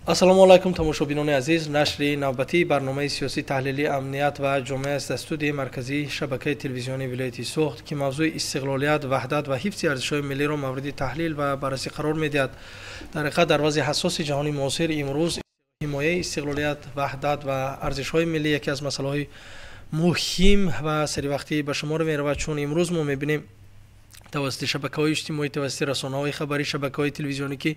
Ассалому алайкум, тамошобинони азиз. Нашри навбатии барномаи сиёсӣ таҳлили амният ва ҷомеа аст аз студияи марказии шабакаи телевизионии вилояти Суғд, ки мавзӯи истиқлолият, ваҳдат ва ҳифзи арзишҳои миллиро мавриди таҳлил ва баррасӣ қарор медиҳад. Дар ҳақиқат, дар вазъи ҳассоси ҷаҳони муосир имрӯз ҳимояи истиқлолият, ваҳдат ва арзишҳои миллӣ яке аз масъалаҳои муҳим ва саривақтӣ ба шумор меравад, чун имрӯз мо мебинем тавассути шабакаҳои иҷтимоӣ, тавассути расонаҳои хабарӣ, шабакаҳои телевизионӣ, ки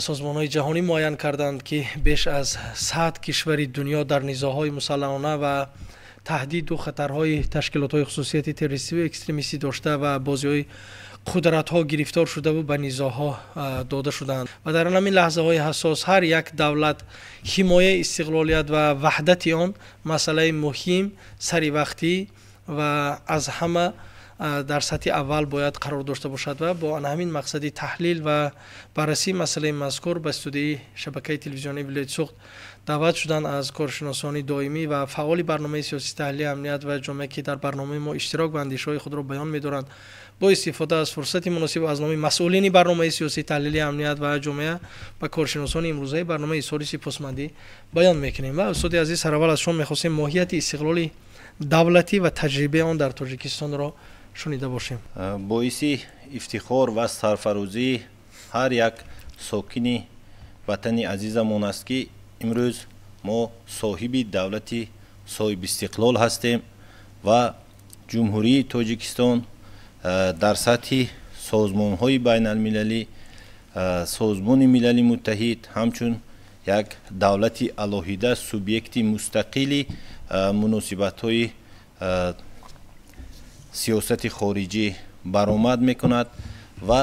созмонҳои ҷаҳонӣ муайян карданд, ки беш аз 100 кишвари дунё дар низоъҳои мусаллаҳона ва таҳдиду хатарҳои ташкилотҳои хусусияти террористиву экстремистӣ дошта ва бозиҳои қудратҳо гирифтор шудаву ба низоъҳо дода шудаанд. Ва дар ҳамин лаҳзаҳои ҳассос ҳар як давлат ҳимояи истиқлолият ва ваҳдати он масъалаи муҳим, саривақтӣ ва аз ҳама дар сатҳи аввал бояд қарор дошта бошад. Ва бо ҳамин мақсади таҳлил ва баррасии масъалаи мазкур ба студияи шабакаи телевизионии вилояти Суғд даъват шуданд аз коршиносони доимӣ ва фаъоли барномаи сиёсӣ таҳлили амният ва ҷомеа, ки дар барномаи мо иштирок ва андешаҳои худро баён медоранд. Бо истифода аз фурсати муносиб аз номи масъулини барномаи сиёсӣ таҳлили амният ва ҷомеа ба коршиносони имрӯзаи барномаи изҳори сипосмандӣ баён мекунем. Ва устоди азиз, сараввал аз шумо мехостем моҳияти истиқлоли давлатӣ ва таҷрибаи он дар Тоҷикистонро шунида бошем. Боиси ифтихор ва сарфарозии ҳар як сокини ватани азизамон аст, ки имрӯз мо соҳиби давлати соҳибистиқлол ҳастем ва Ҷумҳурии Тоҷикистон дар сатҳи созмонҳои байналмилалӣ, Созмони Милали Муттаҳид ҳамчун як давлати алоҳида, субъекти мустақили муносибатҳои сиёсати хориҷӣ баромад мекунад ва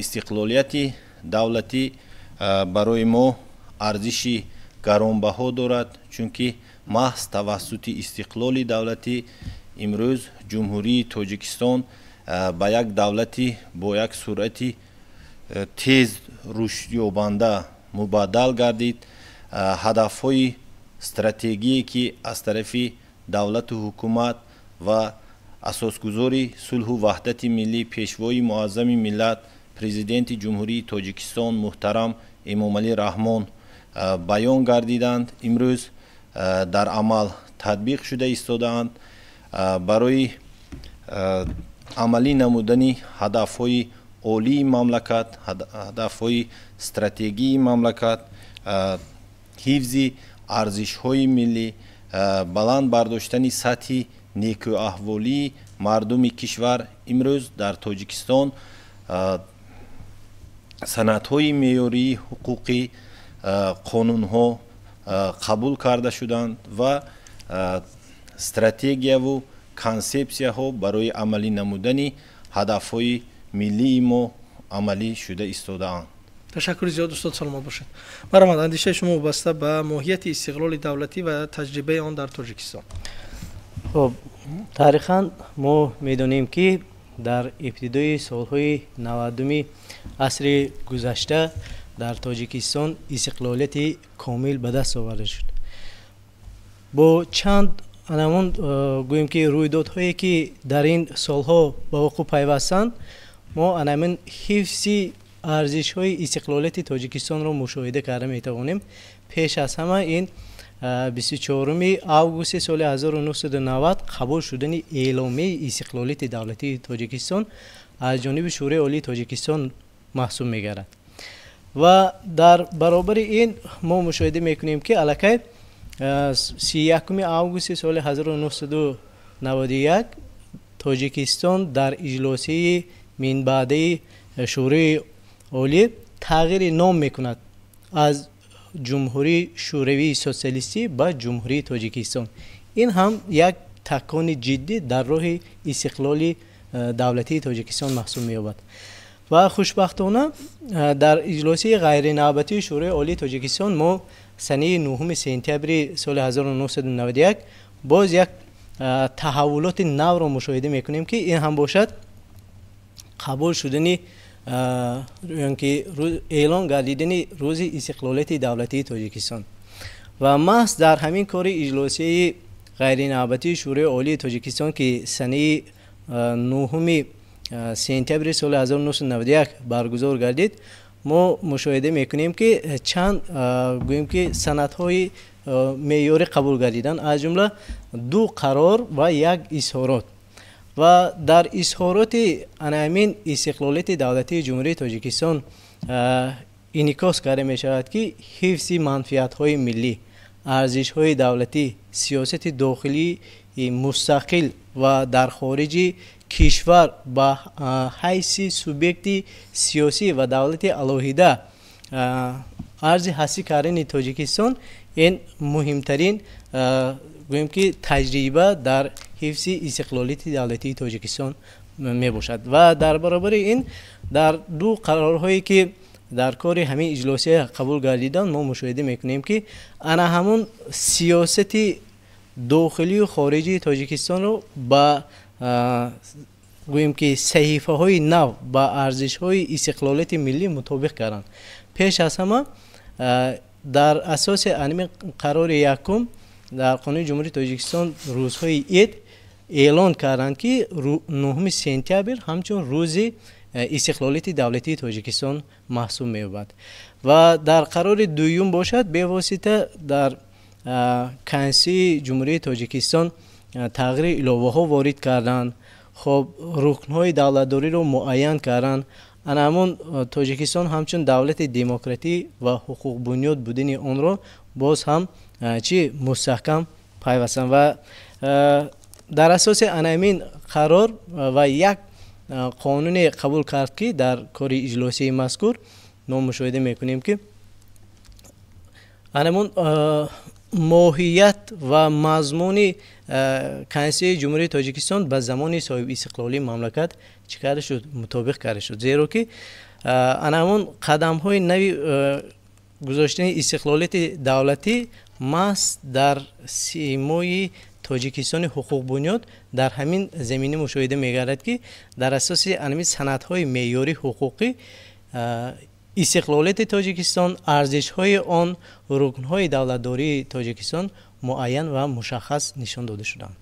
истиқлолияти давлатӣ барои мо арзиши гаронбаҳо дорад, чунки маҳз тавассути истиқлоли давлатӣ имрӯз Ҷумҳурии Тоҷикистон ба як давлати бо як суръати тез рушдёбанда мубаддал гардид. Ҳадафҳои стратегие, ки аз тарафи давлату ҳукумат ва асосгузори сулҳу ваҳдати миллӣ, Пешвои муаззами миллат, Президенти Ҷумҳурии Тоҷикистон муҳтарам Эмомалӣ Раҳмон баён гардиданд, имрӯз дар амал татбиқ шуда истодаанд. Барои амалӣ намудани ҳадафҳои олии мамлакат, ҳадафҳои стратегии мамлакат, ҳифзи арзишҳои миллӣ, баланд бардоштани сатҳи некӯаҳволии мардуми кишвар, имрӯз дар Тоҷикистон санадҳои меъёрии ҳуқуқӣ, қонунҳо қабул карда шуданд ва стратегияву консепсияҳо барои амалӣ намудани ҳадафҳои миллии мо амалӣ шуда истодаанд. Ташаккури зиёд, устод, саломат бошед. Марҳамат, андешаи шумо вобаста ба моҳияти истиқлоли давлатӣ ва таҷрибаи он дар Тоҷикистон. Хуб, таърихан мо медонем, ки дар ибтидои солҳои 90-уми асри гузашта дар Тоҷикистон истиқлолияти комил ба даст оварда шуд. Бо чанд анамон гӯем, ки рӯйдодҳое, ки дар ин солҳо ба вуқӯъ пайвастанд, мо анамин ҳифзи арзишҳои истиқлолияти Тоҷикистонро мушоҳида карда метавонем. Пеш аз ҳама ин 24 августи соли 1990 қабул шудани Эъломияи истиқлолияти давлатии Тоҷикистон аз ҷониби Шӯрои Олии Тоҷикистон маҳсуб мегардад. Ва дар баробари ин мо мушоҳида мекунем, ки аллакай 31 августи соли 1991 Тоҷикистон дар иҷлосияи минбаъдаи Шӯрои Олӣ тағйири ном мекунад аз Ҷумҳурии Шӯравии Социалистӣ ба Ҷумҳурии Тоҷикистон. Ин ҳам як такони ҷиддӣ дар роҳи истиқлоли давлатии Тоҷикистон маҳсуб меёбад. Ва хушбахтона дар иҷлосияи ғайринавбатии Шӯрои Олии Тоҷикистон мо санаи 9 сентябри соли 1991 боз як таҳаввулоти навро мушоҳида мекунем, ки ин ҳам бошад қабул шудани ки эълон гардидани Рӯзи истиқлолияти давлатии Тоҷикистон. Ва маҳз дар ҳамин кори иҷлосияи ғайринавбатии Шӯрои Олии Тоҷикистон, ки санаи 9 сентябри соли 1991 баргузор гардид, мо мушоҳида мекунем, ки чанд, гӯем ки, санадҳои меъёрӣ қабул гардиданд, аз ҷумла ду қарор ва як изҳорот. Ва дар изҳороти ана ҳамин истиқлолияти давлатии Ҷумҳурии Тоҷикистон инъикос карда мешавад, ки ҳифзи манфиатҳои миллӣ, арзишҳои давлатӣ, сиёсати дохилии мустақил ва дар хориҷи кишвар ба ҳайси субъекти сиёсӣ ва давлати алоҳида арзи ҳастӣ кардани Тоҷикистон ин муҳимтарин, гӯем ки, таҷриба дар ҳифзи истиқлолияти давлатии Тоҷикистон мебошад. Ва дар баробари ин дар ду қарорҳое, ки дар кори ҳамин иҷлосия қабул гардиданд, мо мушоҳида мекунем, ки ана ҳамун сиёсати дохилию хориҷии Тоҷикистонро ба, гӯем ки, саҳифаҳои нав, ба арзишҳои истиқлолияти миллӣ мутобиқ карданд. Пеш аз ҳама, дар асоси ҳамин қарори якум дар Қонуни Ҷумҳурии Тоҷикистон рӯзҳои ид эълон карданд, ки 9 сентябр ҳамчун рӯзи истиқлолияти давлатии Тоҷикистон маҳсуб меёбад. Ва дар қарори дуюм бошад, бевосита дар Конститутсияи Ҷумҳурии Тоҷикистон тағйири иловаҳо ворид карданд, хоб, рукнҳои давлатдориро муайян карданд. Ана ҳамун Тоҷикистон ҳамчун давлати демократӣ ва ҳуқуқбунёд будани онро боз ҳам чӣ мустаҳкам пайвастанд. Ва дар асоси ана ҳамин қарор ва як қонуне қабул кард, ки дар кори иҷлосияи мазкур мо мушоҳида мекунем, ки ана ҳамун моҳият ва мазмуни Конститутсияи Ҷумҳурии Тоҷикистон ба замони соҳибистиқлолии мамлакат чӣ карда шуд? Мутобиқ карда шуд, зеро ки ана ҳамун қадамҳои нави гузоштани истиқлолияти давлатӣ маҳз дар симои Тоҷикистони ҳуқуқбунёд дар ҳамин замина мушоҳида мегардад, ки дар асоси ҳамин санадҳои меъёрии ҳуқуқӣ истиқлолияти Тоҷикистон, арзишҳои он, рукнҳои давлатдории Тоҷикистон муайян ва мушаххас нишон дода шуданд.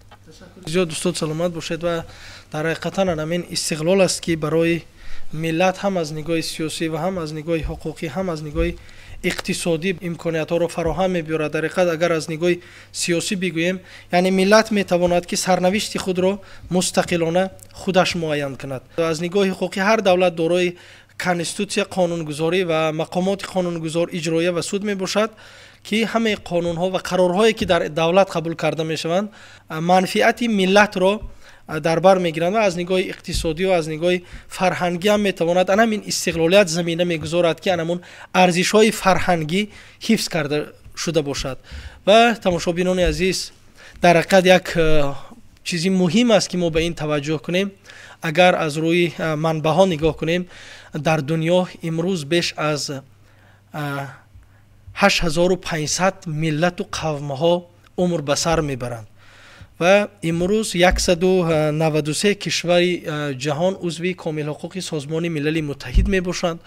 Зиёд, устод, саломат бошед. Ва дар ҳақиқатан ҳамин истиқлол аст, ки барои миллат ҳам аз нигоҳи сиёсӣ ва ҳам аз нигоҳи ҳуқуқӣ, ҳам аз нигоҳи иқтисодӣ имкониятҳоро фароҳам мебиёрад. Дар ҳақиқат, агар аз нигоҳи сиёсӣ бигӯем, яъне миллат метавонад, ки сарнавишти худро мустақилона худаш муайян кунад. Аз нигоҳи ҳуқуқӣ ҳар давлат дорои конститутсия, қонунгузорӣ ва мақомоти қонунгузор, иҷроия ва суд мебошад, ки ҳамаи қонунҳо ва қарорҳое, ки дар давлат қабул карда мешаванд, манфиати миллатро дар бар мегиранд. Ва аз нигоҳи иқтисодию аз нигоҳи фарҳангӣ ҳам метавонад ана ҳамин истиқлолият замина мегузорад, ки анамун арзишҳои фарҳангӣ ҳифз карда шуда бошад. Ва тамошобинони азиз, дар ҳақиқат як чизи муҳим аст, ки мо ба ин таваҷҷӯҳ кунем. Агар аз рӯи манбаъҳо нигоҳ кунем, дар дунё имрӯз беш аз 8500 миллату қавмҳо умр ба сар мебаранд ва имрӯз 193 кишвари ҷаҳон узви комилҳуқуқи Созмони Милали Муттаҳид мебошанд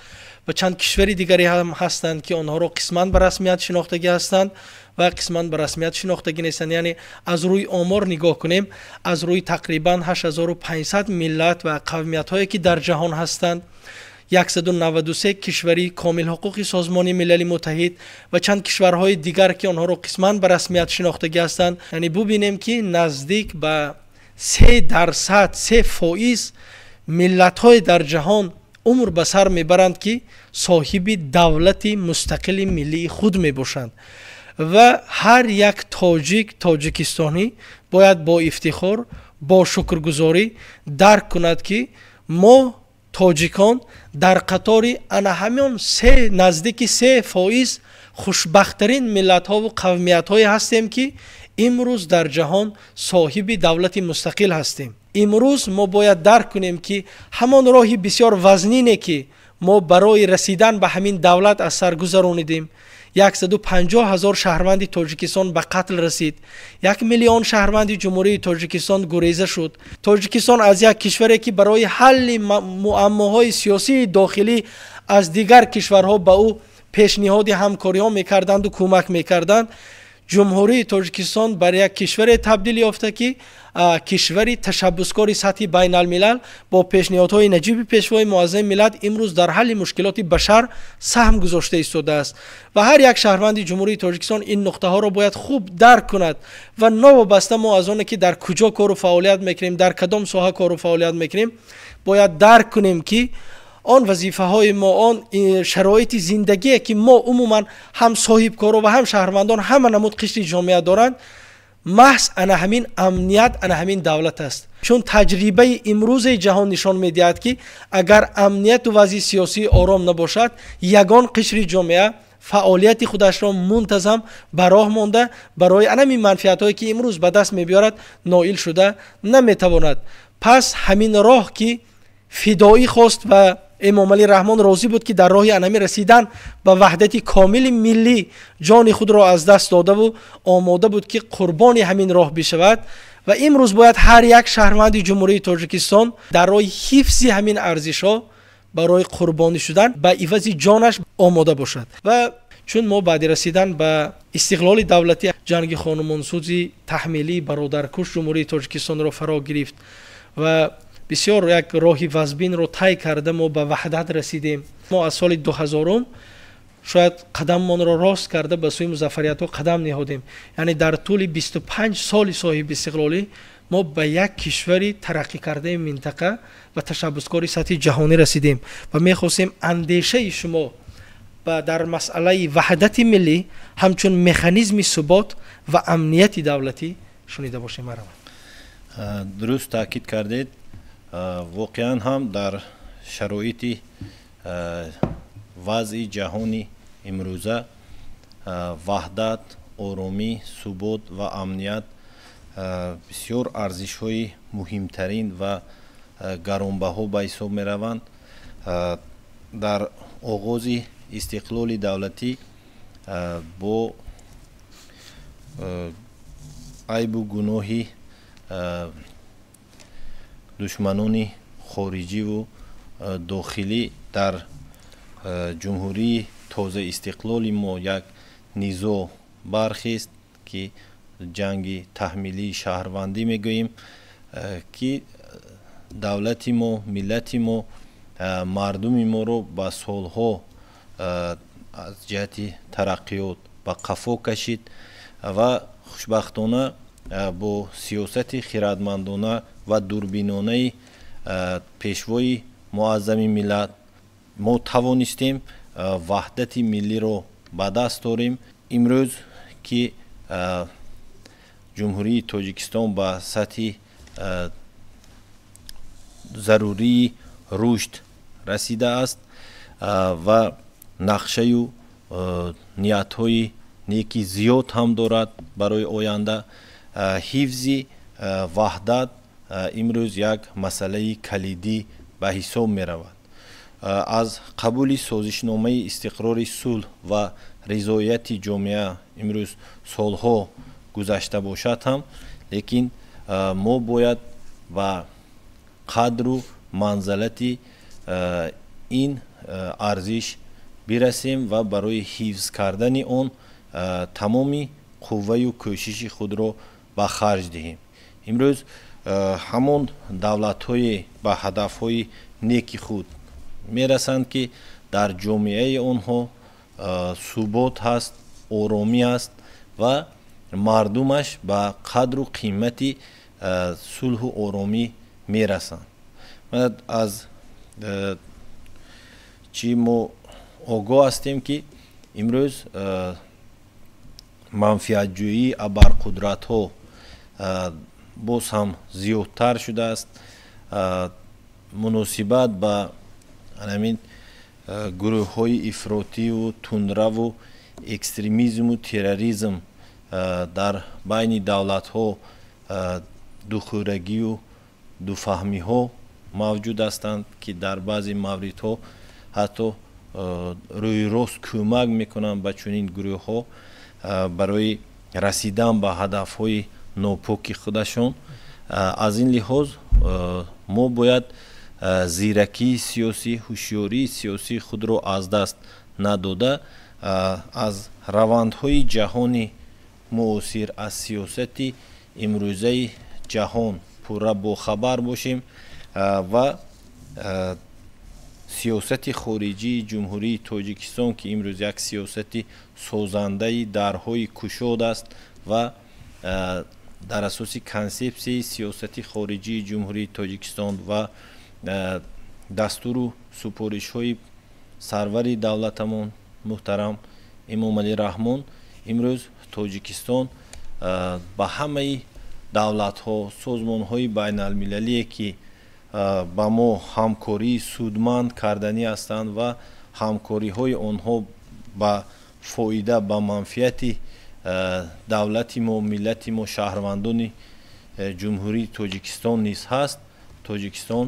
ва чанд кишвари дигаре ҳам ҳастанд, ки онҳоро қисман ба расмият шинохтагӣ ҳастанд ва қисман ба расмият шинохтагӣ нестанд. Яъне аз рӯи омор нигоҳ кунем, аз рӯи тақрибан 8500 миллат ва қавмиятҳое, ки дар ҷаҳон ҳастанд, 193 кишвари комилҳуқуқи Созмони Милали Муттаҳид ва чанд кишварҳои дигар, ки онҳоро қисман ба расмият шинохтагӣ ҳастанд, яъне бубинем, ки наздик ба 3%, 3% миллатҳое дар ҷаҳон умр ба сар мебаранд, ки соҳиби давлати мустақили миллии худ мебошанд. Ва ҳар як тоҷик, тоҷикистонӣ бояд бо ифтихор, бо шукргузорӣ дарк кунад, ки мо тоҷикон дар қатори ана ҳамон се, наздики 3% хушбахттарин миллатҳову қавмиятҳое ҳастем, ки имрӯз дар ҷаҳон соҳиби давлати мустақил ҳастем. Имрӯз мо бояд дарк кунем, ки ҳамон роҳи бисёр вазнине, ки мо барои расидан ба ҳамин давлат аз сар гузаронидем, 150 ҳазор шаҳрванди Тоҷикистон ба қатл расид, 1 миллион шаҳрванди Ҷумҳурии Тоҷикистон гуреза шуд. Тоҷикистон аз як кишваре, ки барои ҳалли муаммоҳои сиёсии дохилӣ аз дигар кишварҳо ба ӯ пешниҳоди ҳамкориҳо мекарданду кӯмак мекарданд, Ҷумҳурии Тоҷикистон бар як кишваре табдил ёфта, ки кишвари ташаббускори сатҳи байналмилал бо пешниҳодҳои наҷиби Пешвои муаззами миллат имрӯз дар ҳалли мушкилоти башар саҳм гузошта истодааст. Ва ҳар як шаҳрванди Ҷумҳурии Тоҷикистон ин нуқтаҳоро бояд хуб дарк кунад ва новобаста мо аз оне, ки дар куҷо кору фаъолият мекунем, дар кадом соҳа кору фаъолият мекунем, бояд дарк кунем, ки он вазифаҳои мо, он шароити зиндагие, ки мо умуман ҳам соҳибкоро ва ҳам шаҳрвандон, ҳама намуд қишри ҷомеа доранд, маҳз ана ҳамин амният, ана ҳамин давлат аст. Чун таҷрибаи имрӯзаи ҷаҳон нишон медиҳад, ки агар амнияту вазъи сиёсӣ ором набошад, ягон қишри ҷомеа фаъолияти худашро мунтазам ба роҳ монда, барои анамин манфиатҳое, ки имрӯз ба даст мебиёрад, ноил шуда наметавонад. Пас ҳамин роҳ, ки фидоӣ хост ва Эмомалӣ Раҳмон розӣ буд, ки дар роҳи анами расидан ба ваҳдати комили миллӣ ҷони худро аз даст додаву омода буд, ки қурбони ҳамин роҳ бишавад. Ва имрӯз бояд ҳар як шаҳрванди Ҷумҳурии Тоҷикистон дар роҳи ҳифзи ҳамин арзишҳо барои қурбонӣ шудан ба ивази ҷонаш омода бошад. Ва чун мо баъди расидан ба истиқлоли давлатӣ, ҷанги хонумонсӯзи таҳмилии бародаркуш Ҷумҳурии Тоҷикистонро фаро гирифт ва бисёр як роҳи вазбинро тай карда, мо ба ваҳдат расидем. Мо аз соли 2000 шояд қадаммонро рост карда, ба сӯи музаффариятҳо қадам ниҳодем. Яъне дар тӯли 25 соли соҳибистиқлолӣ мо ба як кишвари тараққӣ кардаи минтақа ва ташаббускори сатҳи ҷаҳонӣ расидем ва мехостем андешаи шумо дар масъалаи ваҳдати миллӣ ҳамчун механизми субот ва амнияти давлатӣ шунида бошем. Марҳамат. Дуруст таъкид кардед. Воқеан ҳам дар шароити вазъи ҷаҳони имрӯза ваҳдат, оромӣ, субот ва амният бисёр арзишҳои муҳимтарин ва гаронбаҳо ба ҳисоб мераванд. Дар оғози истиқлоли давлатӣ бо айбу гуноҳи душманони хориҷиву дохилӣ дар ҷумҳурии тозаистиқлоли мо як низоъ бархест, ки ҷанги таҳмилии шаҳрвандӣ мегӯем, ки давлати мо, миллати мо, мардуми моро ба солҳо аз ҷиҳати тараққиёт ба қафо кашид. Ва хушбахтона бо сиёсати хирадмандона ва дурбинонаи Пешвои муаззами миллат мо тавонистем ваҳдати миллиро ба даст орем. Имрӯз ки Ҷумҳурии Тоҷикистон ба сатҳи зарурии рушд расидааст ва нақшаю ниятҳои неки зиёд ҳам дорад барои оянда, ҳифзи ваҳдат имрӯз як масъалаи калидӣ ба ҳисоб меравад. Аз қабули созишномаи истиқрори сулҳ ва ризояти ҷомеа имрӯз солҳо гузашта бошад ҳам, лекин мо бояд ба қадру манзалати ин арзиш бирасем ва барои ҳифз кардани он тамоми қувваю кӯшиши худро ба харҷ диҳем. Имрӯз ҳамон давлатҳое ба ҳадафҳои неки худ мерасанд, ки дар ҷомеаи онҳо субот ҳаст, оромӣ аст ва мардумаш ба қадру қимати сулҳу оромӣ мерасанд. Аз чӣ мо огоҳ ҳастем, ки имрӯз манфиатҷӯии абарқудратҳо боз ҳам зиёдтар шудааст. Муносибат ба ҳамин гурӯҳҳои ифротиву тундраву экстремизму терроризм дар байни давлатҳо духӯрагию дуфаҳмиҳо мавҷуд ҳастанд, ки дар баъзе мавридҳо ҳатто рӯйрост кӯмак мекунанд ба чунин гурӯҳҳо барои расидан ба ҳадафҳои нопоки худашон. Аз ин лиҳоз мо бояд зиракии сиёсӣ, ҳушёрии сиёсии худро аз даст надода, аз равандҳои ҷаҳони муосир, аз сиёсати имрӯзаи ҷаҳон пурра бохабар бошем ва сиёсати хориҷии Ҷумҳурии Тоҷикистон, ки имрӯз як сиёсати созандаи дарҳои кушод аст ва дар асоси консепсияи сиёсати хориҷии Ҷумҳурии Тоҷикистон ва дастуру супоришҳои сарвари давлатамон муҳтарам Эмомалӣ Раҳмон, имрӯз Тоҷикистон ба ҳамаи давлатҳо, созмонҳои байналмилалие, ки ба мо ҳамкории судманд карданӣ ҳастанд ва ҳамкориҳои онҳо ба фоида, ба манфиати давлати мо, миллати мо, шаҳрвандони Ҷумҳурии Тоҷикистон низ ҳаст, Тоҷикистон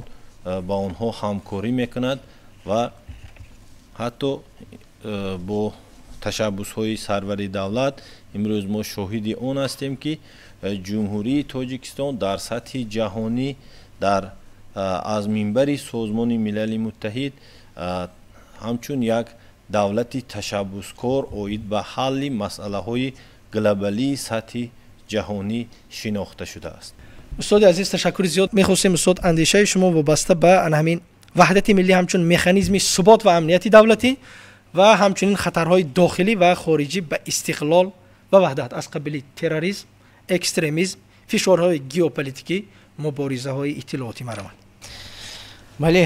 ба онҳо ҳамкорӣ мекунад ва ҳатто бо ташаббусҳои сарвари давлат имрӯз мо шоҳиди он ҳастем, ки Ҷумҳурии Тоҷикистон дар сатҳи ҷаҳонӣ дар аз минбари Созмони Милали Муттаҳид ҳамчун як давлати ташаббускор оид ба ҳалли масъалаҳои глобалии сатҳи ҷаҳонӣ шинохта шудааст. Устоди азиз, ташаккури зиёд. Мехостем, устод, андешаи шумо вобаста ба ҳамин ваҳдати миллӣ ҳамчун механизми субот ва амнияти давлатӣ ва ҳамчунин хатарҳои дохилӣ ва хориҷӣ ба истиқлол ва ваҳдат аз қабили терроризм, экстремизм, фишорҳои геополитикӣ, муборизаҳои иттилоотӣ марамад. Бале,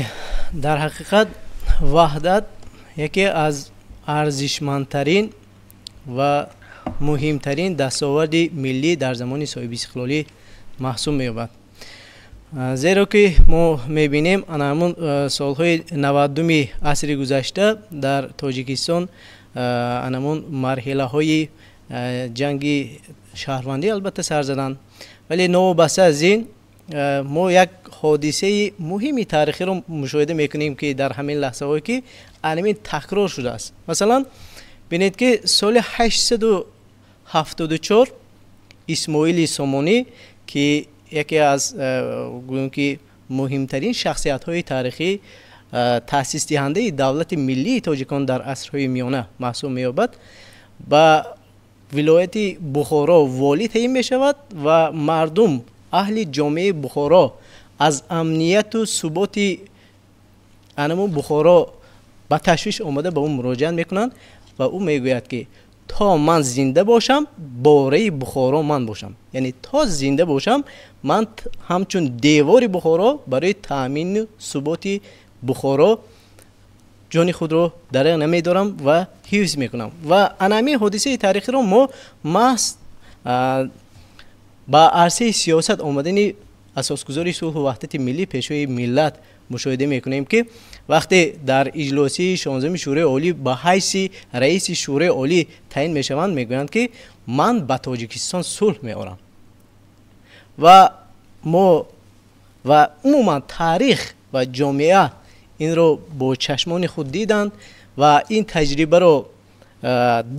дар ҳақиқат ваҳдат яке аз арзишмандтарин ва муҳимтарин дастоварди миллӣ дар замони соҳибистиқлолӣ маҳсуб меёбад. Зеро ки мо мебинем, ана ҳамун солҳои 90-уми асри гузашта дар Тоҷикистон ана ҳамун марҳилаҳои ҷанги шаҳрвандӣ албатта сар заданд, вале новобаста аз ин мо як ҳодисаи муҳими таърихиро мушоҳида мекунем, ки дар ҳамин лаҳзаҳое ки ҳамин такрор шудааст. Масалан, бинед, ки соли 874 Исмоили Сомонӣ, ки яке аз гӯем ки муҳимтарин шахсиятҳои таърихӣ, таъсисдиҳандаи давлати миллии тоҷикон дар асрҳои миёна маҳсуб меёбад, ба вилояти Бухоро волӣ таъин мешавад ва мардум, аҳли ҷомеаи Бухоро аз амнияту суботи анамун Бухоро ба ташвиш омада ба ӯ муроҷиат мекунанд ва ӯ мегӯяд, ки то ман зинда бошам, бораи Бухоро ман бошам, яъне то зинда бошам, ман ҳамчун девори Бухоро барои таъмину суботи Бухоро ҷони худро дареғ намедорам ва ҳифз мекунам. Ва ана ҳамин ҳодисаи таърихиро мо маҳз ба арсаи сиёсат омадани асосгузори сулҳу ваҳдати миллӣ, Пешвои миллат мушоҳида мекунем, ки вақте дар иҷлосияи 16-уми Шӯрои Олӣ ба ҳайси раиси Шӯрои Олӣ таъин мешаванд, мегӯянд, ки ман ба Тоҷикистон сулҳ меорам. Ва мо ва умуман таърих ва ҷомеа инро бо чашмони худ диданд ва ин таҷрибаро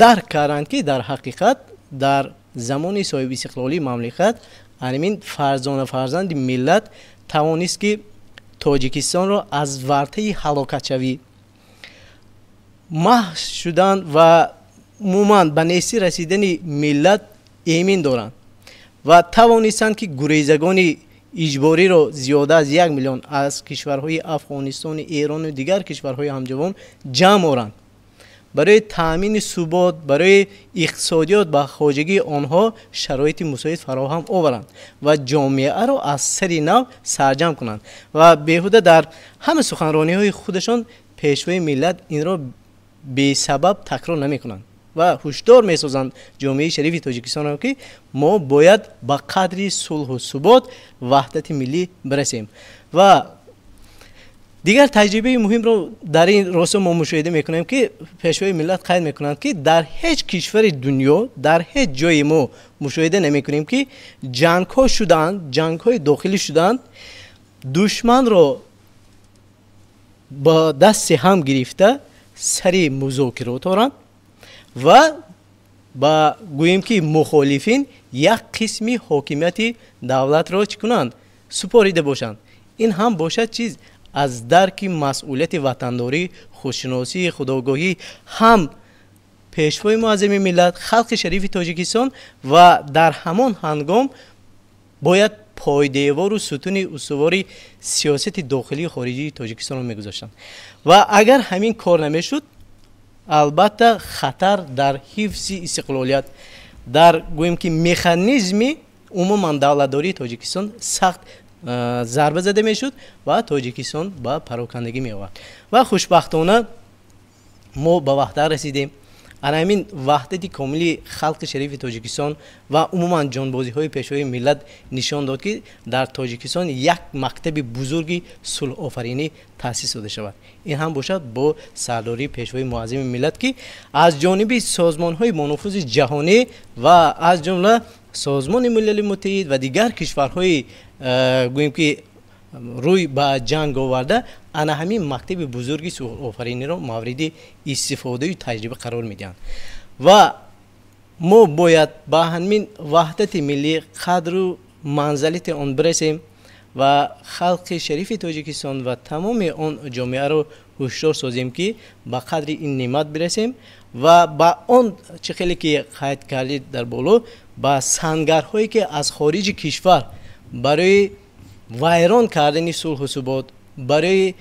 дарк карданд, ки дар ҳақиқат дар замони соҳибистиқлолии мамлакат ҳамин фарзона фарзанди миллат тавонист, ки Тоҷикистонро аз вартаи ҳалокатшавӣ, маҳв шудан ва умуман ба нестӣ расидани миллат эмин доранд ва тавонистанд, ки гурезагони иҷбориро зиёда аз 1 миллион аз кишварҳои Афғонистону Эрону дигар кишварҳои ҳамҷавон ҷамъ оранд, барои таъмини субот, барои иқтисодиёт ба хоҷагии онҳо шароити мусоид фароҳам оваранд ва ҷомеаро аз сари нав сарҷамъ кунанд. Ва беҳуда дар ҳама суханрониҳои худашон Пешвои миллат инро бесабаб такрор намекунанд ва ҳушдор месозанд ҷомеаи шарифи Тоҷикистонро, ки мо бояд ба қадри сулҳу субот, ваҳдати миллӣ бирасем. Ва дигар таҷрибаи муҳимро дар ин росто мо мушоҳида мекунем, ки Пешвои миллат қайд мекунанд, ки дар ҳеҷ кишвари дунё, дар ҳеҷ ҷое мо мушоҳида намекунем, ки ҷангҳо шуданд, ҷангҳои дохилӣ шуданд, душманро ба дасти ҳам гирифта сари музокирот оранд ва ба гӯем ки мухолифин як қисми ҳокимияти давлатро чӣ кунанд, супорида бошанд. Ин ҳам бошад чиз аз дарки масъулияти ватандорӣ, худшиносӣ, худогоҳӣ ҳам Пешвои муаззами миллат, халқи шарифи Тоҷикистон ва дар ҳамон ҳангом бояд пойдевору сутуни устувори сиёсати дохилию хориҷии Тоҷикистонро мегузоштанд. Ва агар ҳамин кор намешуд, албатта хатар дар ҳифзи истиқлолият, дар гӯем ки механизми умуман давлатдории Тоҷикистон сахт зарба зада мешуд ва Тоҷикистон ба парокандагӣ меовард. Ва хушбахтона мо ба ваҳдат расидем. Ана ҳамин ваҳдати комили халқи шарифи Тоҷикистон ва умуман ҷонбозиҳои пешвои миллат нишон дод, ки дар Тоҷикистон як мактаби бузурги сулҳофаринӣ таъсис дода шавад. Ин ҳам бошад бо сардории пешвои муаззами миллат, ки аз ҷониби созмонҳои бонуфузи ҷаҳонӣ ва аз ҷумла Созмони Милали Муттаҳид ва дигар кишварҳои гӯем ки рӯй ба ҷанг оварда, ана ҳамин мактаби бузурги сулҳофариниро мавриди истифодаю таҷриба қарор медиҳанд. Ва мо бояд ба ҳамин ваҳдати миллӣ, қадру манзалати он бирасем ва халқи шарифи Тоҷикистон ва тамоми он ҷомеаро ҳушдор созем, ки ба қадри ин неъмат бирасем ва ба он чӣ хеле ки қайд кардед дар боло, ба сангарҳое ки аз хориҷи кишвар барои вайрон кардани сулҳу субот, барои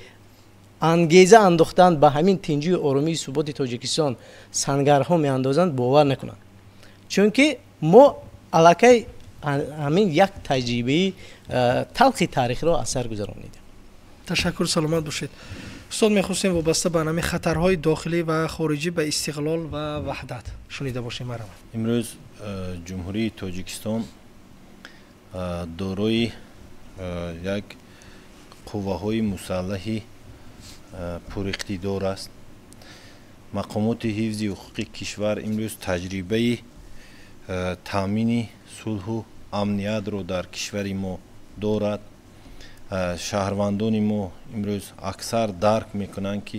ангеза андохтан ба ҳамин тинҷию оромии суботи Тоҷикистон сангарҳо меандозанд, бовар накунанд. Чунки мо аллакай ҳамин як таҷрибаи талхи таърихро аз сар гузаронидем. Ташаккур, саломат бошед. Устод, мехостем вобаста ба ҳамин хатарҳои дохилӣ ва хориҷӣ ба истиқлол ва ваҳдат шунида бошем. Марҳамат. Имрӯз Ҷумҳурии Тоҷикистон дорои як қувваҳои мусаллаҳи пуриқтидор аст. Мақомоти ҳифзи ҳуқуқи кишвар имрӯз таҷрибаи таъмини сулҳу амниятро дар кишвари мо дорад. Шаҳрвандони мо имрӯз аксар дарк мекунанд, ки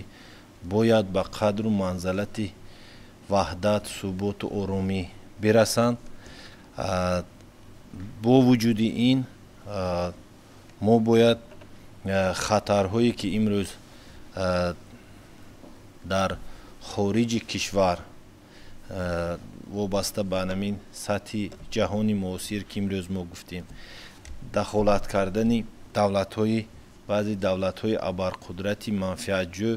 бояд ба қадру манзалати ваҳдат, суботу оромӣ бирасанд. Бо вуҷуди ин мо бояд хатарҳое ки имрӯз дар хориҷи кишвар вобаста ба ҳамин сатҳи ҷаҳони муосир, ки имрӯз мо гуфтем, дахолат кардани давлатҳои баъзе давлатҳои абарқудрати манфиатҷӯ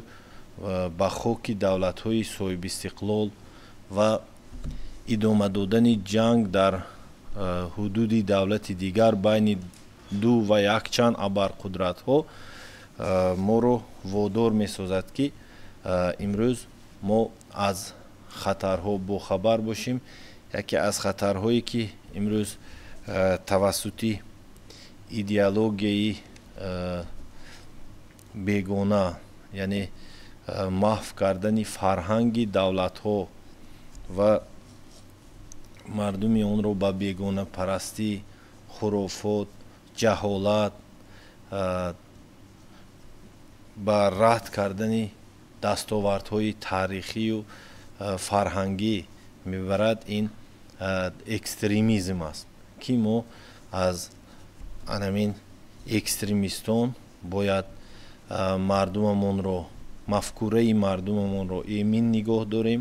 ба хоки давлатҳои соҳибистиқлол ва идома додани ҷанг дар ҳудуди давлати дигар байни ду ва якчанд абарқудратҳо моро водор месозад, ки имрӯз мо аз хатарҳо бохабар бошем. Яке аз хатарҳое ки имрӯз тавассути идеологияи бегона, яъне маҳв кардани фарҳанги давлатҳо ва мардуми онро ба бегонапарастӣ, хурофот, ҷаҳолат, ба рад кардани дастовардҳои таърихию фарҳангӣ мебарад, ин экстремизм аст, ки мо аз анамин экстремистон бояд мардумамонро, мафкураи мардумамонро эмин нигоҳ дорем.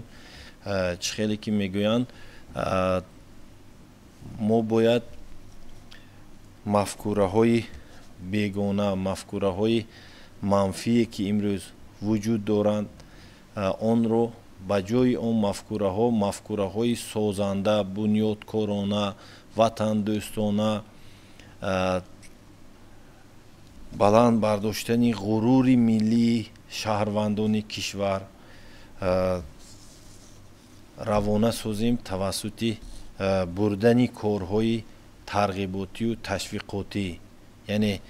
Чӣ хеле ки мегӯянд, мо бояд мафкураҳои бегона, мафкураҳои манфие ки имрӯз вуҷуд доранд, онро ба ҷои он мафкураҳо мафкураҳои созанда, бунёдкорона, ватандӯстона, баланд бардоштани ғурури миллии шаҳрвандони кишвар равона созем тавассути бурдани корҳои тарғиботию ташвиқотӣ. Яъне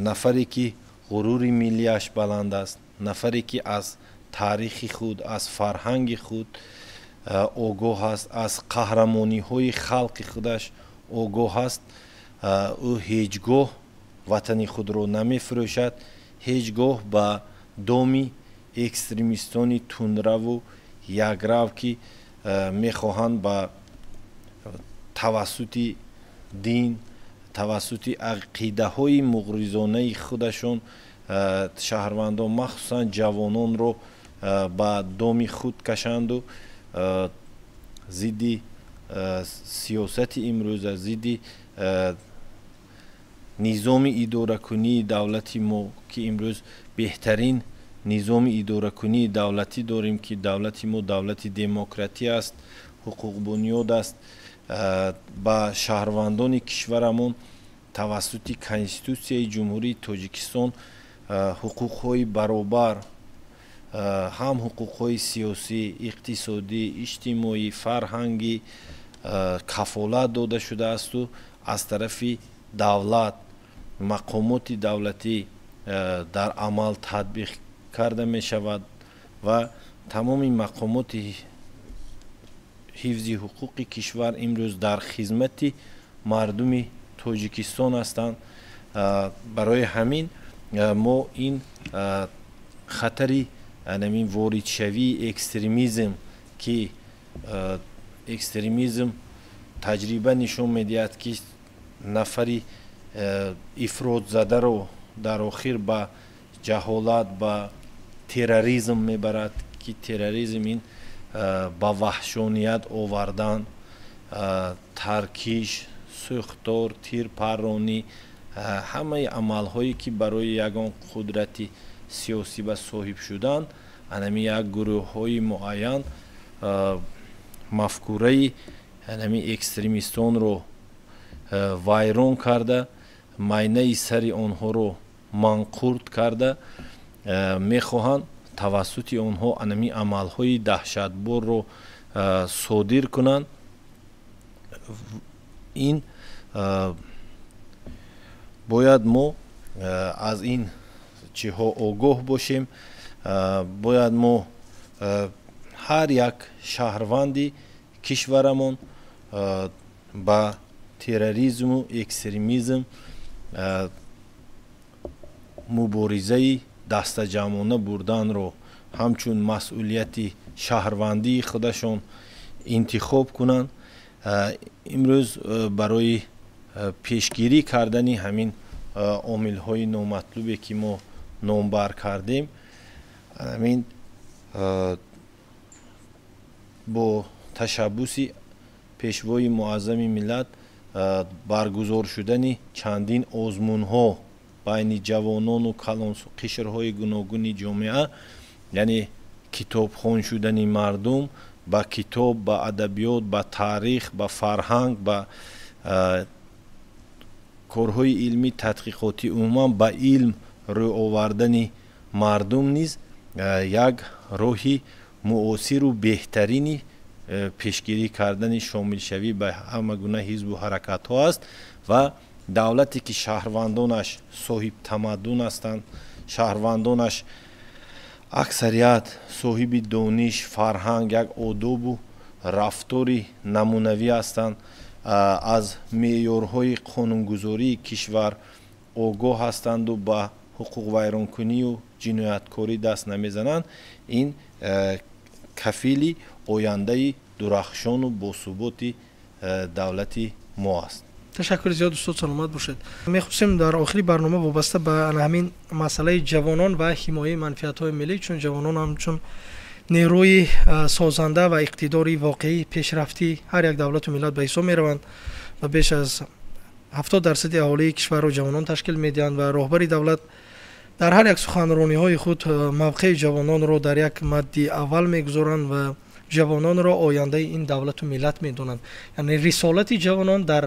нафаре ки ғурури миллиаш баланд аст, нафаре ки аз таърихи худ, аз фарҳанги худ огоҳ аст, аз қаҳрамониҳои халқи худаш огоҳ аст, ӯ ҳеҷ гоҳ ватани худро намефурӯшад, ҳеҷ гоҳ ба доми экстремистони тундраву якрав, ки мехоҳанд ба тавассути дин, тавассути ақидаҳои муғризонаи худашон шаҳрвандон, махсусан ҷавононро ба доми худ кашанду Зидди сиёсати имрӯза, зидди низоми идоракунии давлати мо, ки имрӯз беҳтарин низоми идоракунии давлатӣ дорем, ки давлати мо давлати демократӣ аст, ҳуқуқбунёд аст, ба шаҳрвандони кишварамон тавассути Конститутсияи Ҷумҳурии Тоҷикистон ҳуқуқҳои баробар, ҳам ҳуқуқҳои сиёсӣ, иқтисодӣ, иҷтимоӣ, фарҳангӣ кафолат дода шудаасту аз тарафи давлат, мақомоти давлатӣ дар амал татбиқ карда мешавад ва тамоми мақомоти ҳифзи ҳуқуқи кишвар имрӯз дар хизмати мардуми Тоҷикистон ҳастанд. Барои ҳамин мо ин хатари анамин воридшавии экстремизм, ки экстремизм таҷриба нишон медиҳад, ки нафари ифротзадаро дар охир ба ҷаҳолат, ба терроризм мебарад, ки терроризм ин ба ваҳшоният овардан, таркиш, сӯхтор, тирпарронӣ, ҳамаи амалҳое, ки барои ягон қудрати сиёсӣ ба соҳиб шудан анами як гурӯҳҳои муайян мафкураи анами экстремистонро вайрон карда, майнаи сари онҳоро манқурт карда мехоҳанд тавассути онҳо анами амалҳои даҳшатборро содир кунанд. Ин бояд мо аз ин чиҳо огоҳ бошем. Бояд мо ҳар як шаҳрванди кишварамон ба терроризму экстремизм муборизаи дастаҷамъона бурданро ҳамчун масъулияти шаҳрвандии худашон интихоб кунанд. Имрӯз барои пешгирӣ кардани ҳамин омилҳои номатлубе, ки мо номбар кардем, ҳамин бо ташаббуси Пешвои Муаззами миллат баргузор шудани чандин озмунҳо байни ҷавонону қишрҳои гуногуни ҷомеа, яъне китобхон шудани мардум, ба китоб, ба адабиёт, ба таърих, ба фарҳанг, ба корҳои илмӣ тадқиқотӣ, умуман ба илм рӯ овардани мардум низ як роҳи муосиру беҳтарини пешгирӣ кардани шомилшавӣ ба ҳама гуна ҳизбу ҳаракатҳо аст. Ва давлате, ки шаҳрвандонаш соҳибтамаддун ҳастанд, шаҳрвандонаш аксарият соҳиби дониш, фарҳанг, як одобу рафтори намунавӣ ҳастанд, аз меъёрҳои қонунгузории кишвар огоҳ ҳастанду ба ҳуқуқвайронкунию ҷинояткорӣ даст намезананд, ин кафили ояндаи дурахшону босуботи давлати мо аст. Ташаккури зиёд, устод, саломат бошед. Мехостем дар охири барнома вобаста ба ҳамин масъалаи ҷавонон ва ҳимояи манфиатҳои миллӣ, чун ҷавонон ҳамчун нерӯи созанда ва иқтидори воқеии пешрафтии ҳар як давлату миллат ба ҳисоб мераванд ва беш аз 70% аҳолии кишварро ҷавонон ташкил медиҳанд ва роҳбари давлат дар ҳар як суханрониҳои худ мавқеи ҷавононро дар як мадди аввал мегузоранд ва ҷавононро ояндаи ин давлату миллат медонанд, яъне рисолати ҷавонон дар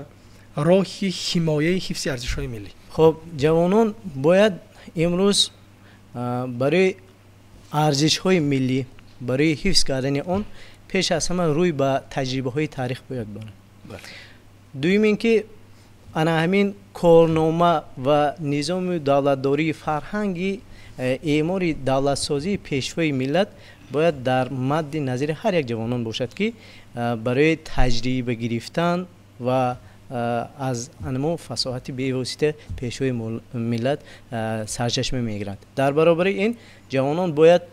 роҳи ҳимояи ҳифзи арзишҳои миллӣ. Хуб, ҷавонон бояд имрӯз барои арзишҳои миллӣ, барои ҳифз кардани он пеш аз ҳама рӯй ба таҷрибаҳои таърих бояд баранд. Дуюм ин ки ана ҳамин корнома ва низоми давлатдории фарҳанги эъмори давлатсозии Пешвои миллат бояд дар мадди назари ҳар як ҷавонон бошад, ки барои таҷриба гирифтан ва аз анамо фасоҳати бевосита Пешвои миллат сарчашма мегиранд. Дар баробари ин ҷавонон бояд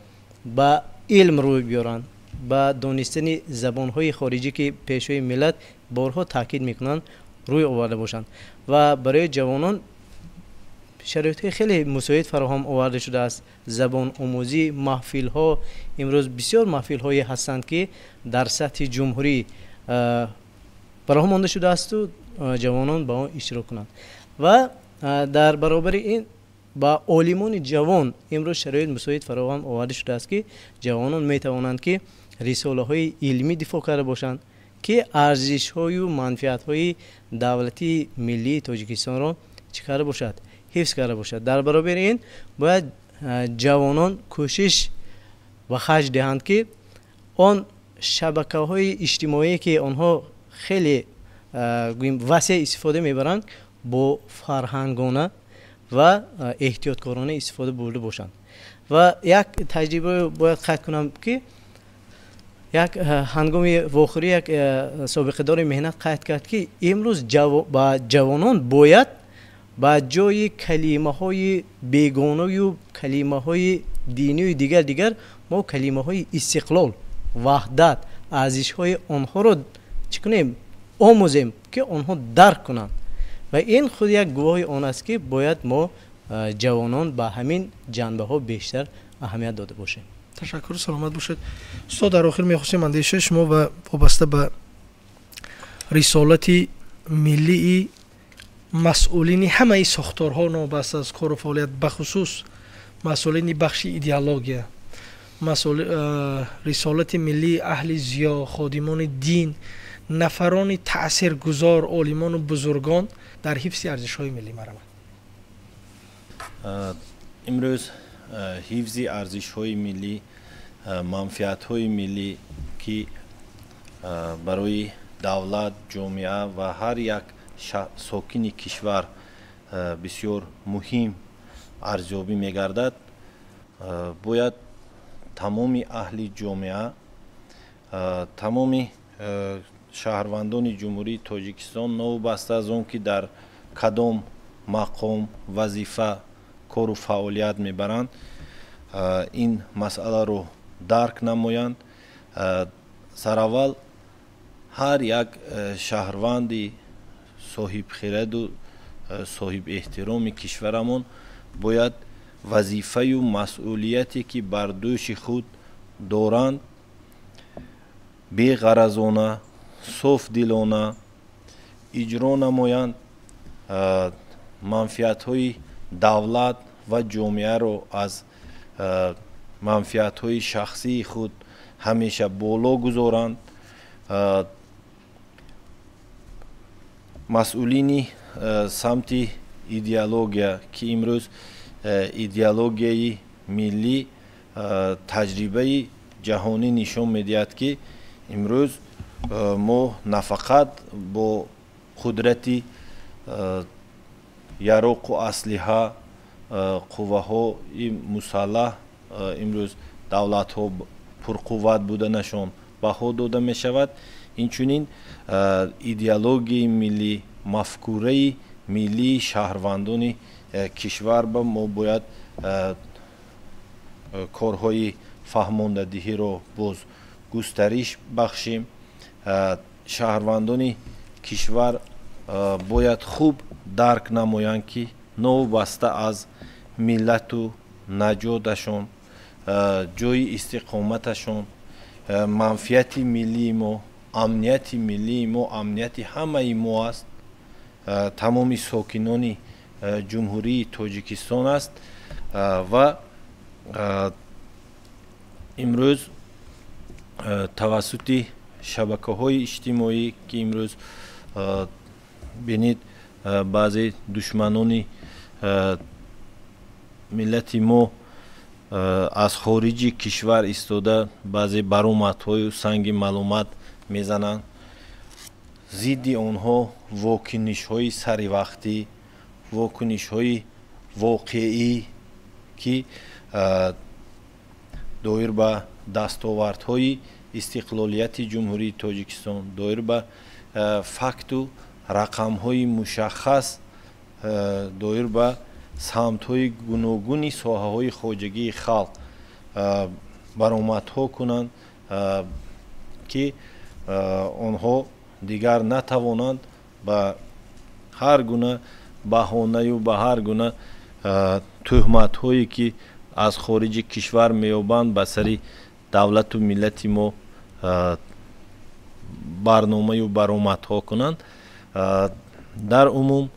ба илм рӯй биёранд, ба донистани забонҳои хориҷӣ, ки Пешвои миллат борҳо таъкид мекунанд, рӯй оварда бошанд ва барои ҷавонон Шароитҳои хеле мусоид фароҳам оварда шудааст. Забономӯзӣ, маҳфилҳо, имрӯз бисёр маҳфилҳое ҳастанд, ки дар сатҳи ҷумҳурӣ ба роҳ монда шудаасту ҷавонон ба он иштирок кунанд. Ва дар баробари ин ба олимони ҷавон имрӯз шароит мусоид фароҳам оварда шудааст, ки ҷавонон метавонанд, ки рисолаҳои илмӣ дифоъ карда бошанд, ки арзишҳою манфиатҳои давлатии миллии Тоҷикистонро чӣ карда бошад, ҳифз карда бошад. Дар баробари ин бояд ҷавонон кӯшиш ва харҷ диҳанд, ки он шабакаҳои иҷтимоие, ки онҳо хеле гӯем васеъ истифода мебаранд, бо фарҳангона ва эҳтиёткорона истифода бурда бошанд. Ва як таҷриба бояд қайд кунам, ки як ҳангоми вохӯрӣ як собиқадори меҳнат қайд кард, ки имрӯз ба ҷавонон бояд ба ҷои калимаҳои бегонаю калимаҳои динию дигар дигар мо калимаҳои истиқлол, ваҳдат, арзишҳои онҳоро чӣ кунем, омӯзем, ки онҳо дарк кунанд. Ва ин худ як гувоҳи он аст, ки бояд мо ҷавонон ба ҳамин ҷанбаҳо бештар аҳамият дода бошем. Ташаккур, саломат бошед, устод. Дар охир мехостем андешаи шумо ва вобаста ба рисолати миллии масъулини ҳамаи сохторҳо, новобаста аз кору фаъолият, бахусус масъулини бахши идеология, рисолати миллии аҳли зиё, ходимони дин, нафарони таъсиргузор, олимону бузургон дар ҳифзи арзишҳои миллӣ марамад. Имрӯз ҳифзи арзишҳои миллӣ, манфиатҳои миллӣ, ки барои давлат, ҷомеа ва ҳар як сокини кишвар бисёр муҳим арзёбӣ мегардад, бояд тамоми аҳли ҷомеа, тамоми шаҳрвандони Ҷумҳурии Тоҷикистон, новобаста аз он ки дар кадом мақом, вазифа кору фаъолият мебаранд, ин масъаларо дарк намоянд. Сараввал ҳар як шаҳрванди соҳибхираду соҳибэҳтироми кишварамон бояд вазифаю масъулияте, ки бар дӯши худ доранд, беғаразона, софдилона иҷро намоянд, манфиатҳои давлат ва ҷомеаро аз манфиатҳои шахсии худ ҳамеша боло гузоранд. Масъулини самти идеология, ки имрӯз идеологияи миллӣ, таҷрибаи ҷаҳонӣ нишон медиҳад, ки имрӯз мо нафақат бо қудрати яроқу аслиҳа, қувваҳои мусаллаҳ имрӯз давлатҳо пурқувват буданашон баҳо дода мешавад, инчунин идеологияи миллӣ, мафкураи миллии шаҳрвандони кишвар ба мо бояд корҳои фаҳмондадиҳиро боз густариш бахшем. Шаҳрвандони кишвар бояд хуб дарк намоянд, ки новобаста аз миллату наҷоташон, ҷойи истиқоматашон, манфиати миллии мо, амнияти миллии мо амнияти ҳамаи мо аст, тамоми сокинони Ҷумҳурии Тоҷикистон аст. Ва имрӯз тавассути шабакаҳои иҷтимоӣ, ки имрӯз бинед, баъзе душманони миллати мо аз хориҷи кишвар истода баъзе баромадҳою санги маълумат мезананд, зидди онҳо вокунишҳои саривақтӣ, вокунишҳои воқеӣ, ки доир ба дастовардҳои истиқлолияти Ҷумҳурии Тоҷикистон, доир ба факту рақамҳои мушаххас, доир ба самтҳои гуногуни соҳаҳои хоҷагии халқ баромадҳо кунанд, ки онҳо дигар натавонанд ба ҳар гуна баҳонаю ба ҳар гуна Тӯҳматҳое ки аз хориҷи кишвар меёбанд, ба сари давлату миллати мо барномаю баромадҳо кунанд. Дар умум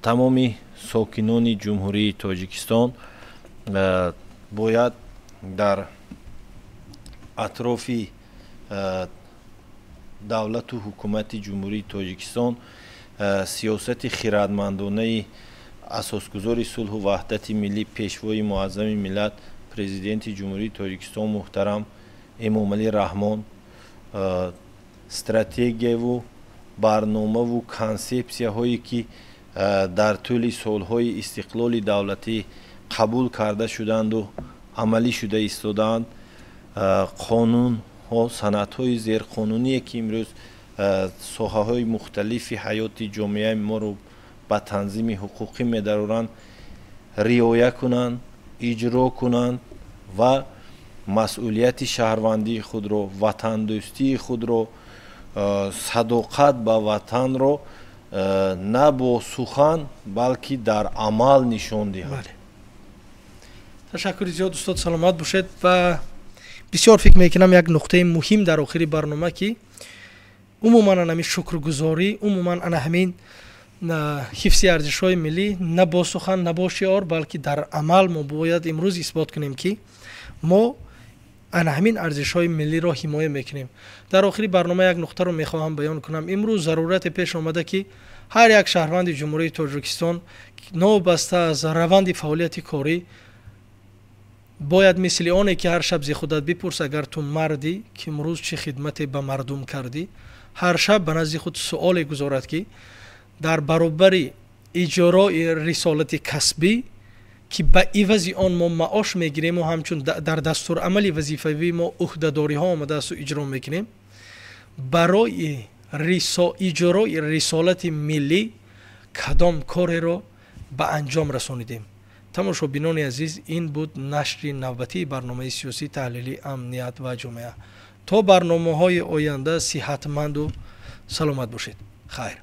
тамоми сокинони Ҷумҳурии Тоҷикистон бояд дар атрофи давлату ҳукумати Ҷумҳурии Тоҷикистон, сиёсати хирадмандонаи асосгузори сулҳу ваҳдати миллӣ, Пешвои муаззами миллат, Президенти Ҷумҳурии Тоҷикистон муҳтарам Эмомалӣ Раҳмон, стратегияву барномаву консепсияҳое ки дар тӯли солҳои истиқлоли давлатӣ қабул карда шуданду амалӣ шуда истодаанд, қонунҳо, санадҳои зерқонуние ки имрӯз соҳаҳои мухталифи ҳаёти ҷомеаи моро ба танзими ҳуқуқӣ медароранд, риоя кунанд, иҷро кунанд ва масъулияти шаҳрвандии худро, ватандӯстии худро, садоқат ба ватанро на бо сухан, балки дар амал нишон диҳанд. Ташаккури зиёд, устод, саломат бошед. Ва бисёр фикр мекунам, як нуқтаи муҳим дар охири барнома, ки умуман ана ҳамин шукргузорӣ, умуман ана ҳамин ҳифзи арзишҳои миллӣ на бо сухан, на бо шиор, балки дар амал мо бояд имрӯз исбот кунем, ки мо ана ҳамин арзишҳои миллиро ҳимоя мекунем. Дар охири барнома як нуқтаро мехоҳам баён кунам. Имрӯз зарурате пеш омада, ки ҳар як шаҳрванди Ҷумҳурии Тоҷикистон, новобаста аз раванди фаъолияти корӣ, бояд мисли оне ки ҳар шаб зи худат бипурс, агар ту мардӣ, ки имрӯз чӣ хидмате ба мардум кардӣ, ҳар шаб ба назди худ суоле гузорад, ки дар баробари иҷрои рисолати касбӣ, ки ба ивази он мо маош мегирему ҳамчун дар дастурамали вазифавии мо ӯҳдадориҳо омадаасту иҷро мекунем, барои иҷрои рисолати миллӣ кадом кореро ба анҷом расонидем. Тамошобинони азиз, ин буд нашри навбатии барномаи сиёсӣ, таҳлили, амният ва ҷомеа. То барномаҳои оянда сиҳатманду саломат бошед. Хайр.